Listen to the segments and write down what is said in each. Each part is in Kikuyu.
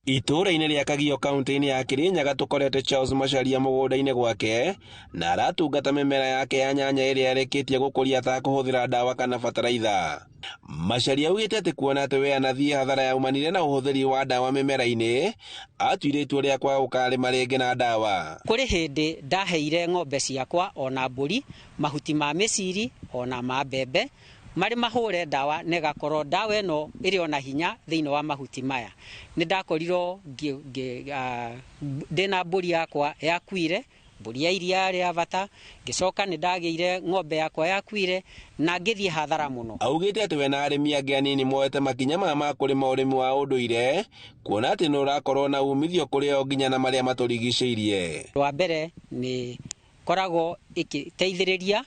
Itũũra-inĩ rĩa Kagio kaunti-inĩ ya Kirinyaga tũkorete Charles Macharia mũgũnda-inĩ gwake na aratungata mĩmera yake ya nyanya ĩrĩa arĩkĩtie gũkũria atakũhũthĩra ndawa kana bataraitha. Macharia augĩte atĩ kuona atĩ we anathiĩ hathara yaumanire na ũhũthĩri wa ndawa mĩmera-inĩ, atuire itua rĩa kwaga gũkarĩma rĩngĩ na ndawa. Kũrĩ hĩndĩ ndaheire ng'ombe ciakwa ona mbũri mahuti ma mĩciri ona ma mbembe marĩ mahũre ndawa na ĩgakorwo ndawa ĩno ĩrĩ ona hinya thĩinĩ wa mahuti maya. Nĩ ndakorirwo ndĩna mbũri yakwa yakuire, mbũri ya iria rĩa bata, ngĩcoka nĩ ndagĩire ng'ombe yakwa yakuire na ngĩthiĩ hathara mũno. Augĩte atĩ we na arĩmi angĩ anini moete makinya maya ma kũrĩma ũrĩmi wa ũndũire kuona atĩ nĩ ũrakorwo na umithio kũrĩ o nginya na marĩa matũrigicĩirie. Wa mbere nĩ koragwo ĩgĩteithĩrĩria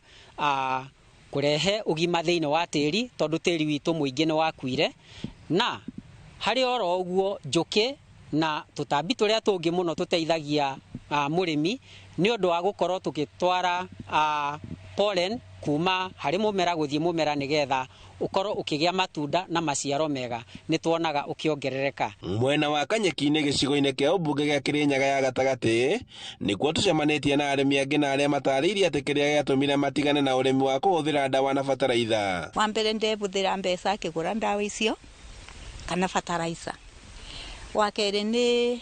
kũrehe ũgima thĩinĩ wa tĩri tondũ tĩri witũ mũingĩ nĩ wakuire, na harĩ oro ũguo njũkĩ na tũtambi tũrĩa tũngĩ mũno tũteithagia mũrĩmi nĩ ũndũ wa gũkorwo tũgĩtwara pollen kuma harĩ mũmera gũthiĩ mũmera nĩgetha ũkorwo ũkĩgĩa matunda na maciaro mega, nĩ tuonaga ũkĩongerereka. Mwena wa Kanyeki-inĩ gĩcigo-inĩ kĩa ũmbunge gĩa Kirinyaga ya gatagatĩ nĩkuo tũcemanĩtie na arĩmi angĩ na arĩa matarĩirie atĩ kĩrĩa gĩatũmire matigane na ũrĩmi wa kũhũthĩra ndawa na bataraitha. Wa mbere ndebũthĩra mbeca akĩgũra ndawa icio kana bataraitha. Wa kerĩ nĩ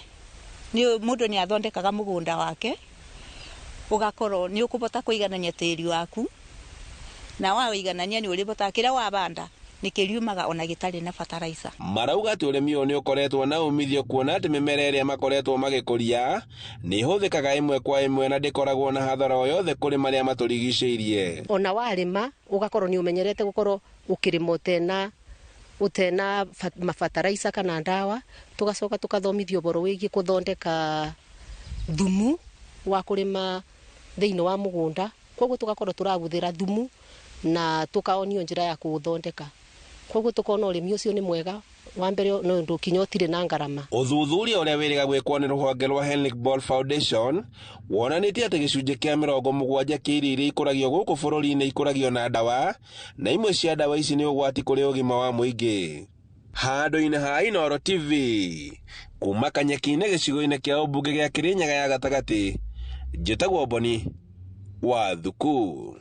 mũndũ nĩ athondekaga mũgũnda wake ũgakorwo nĩ ũkũbota kũiganania tĩri waku na wawĩiganania nĩ ũrĩbotaga kĩrĩa wabanda nĩ kĩriumaga ona gĩtarĩ na bataraitha. Marauga atĩ ũrĩmi ũyũ nĩ ũkoretwo na umithio kuona atĩ mĩmera ĩrĩa makoretwo magĩkũria nĩ ĩhũthĩkaga ĩmwe kwa ĩmwe na ndĩkoragwo na hathara o yothe kũrĩ marĩa matũrigicĩirie. Ona warĩma ũgakorwo nĩ ũmenyerete gũkorwo ũkĩrĩma ũtena mabataraitha kana ndawa, tũgacoka tũkathomithio ũhoro wĩgiĩ kũthondeka thumu wa kũrĩma thĩinĩ wa mũgũnda, koguo tũgakorwo tũrahũthĩra thumu na tũkaonio njĩra ya kũũthondeka, koguo tũkona ũrĩmi ũcio nĩ mwega. Wa mbere nĩ ũndũ kinya ũtirĩ na ngarama. Ũthuthuria ũrĩa wĩrĩga gwĩkwo nĩ rũhonge rwa Henrik Ball Foundation wonanĩtie atĩ gĩcunjĩ kĩa 70 kĩa irio iria ikũragio gũkũ bũrũri-inĩ ikũragio na ndawa, na imwe cia ndawa ici nĩ ũgwati kũrĩ ũgima wa mũingĩ. Handũ-inĩ ha Inooro TV kuma Kanyeki-inĩ gĩcigo-inĩ kĩa ũmbunge gĩa Kirinyaga ya gatagatĩ, njĩtagwo Boni wa Thuku.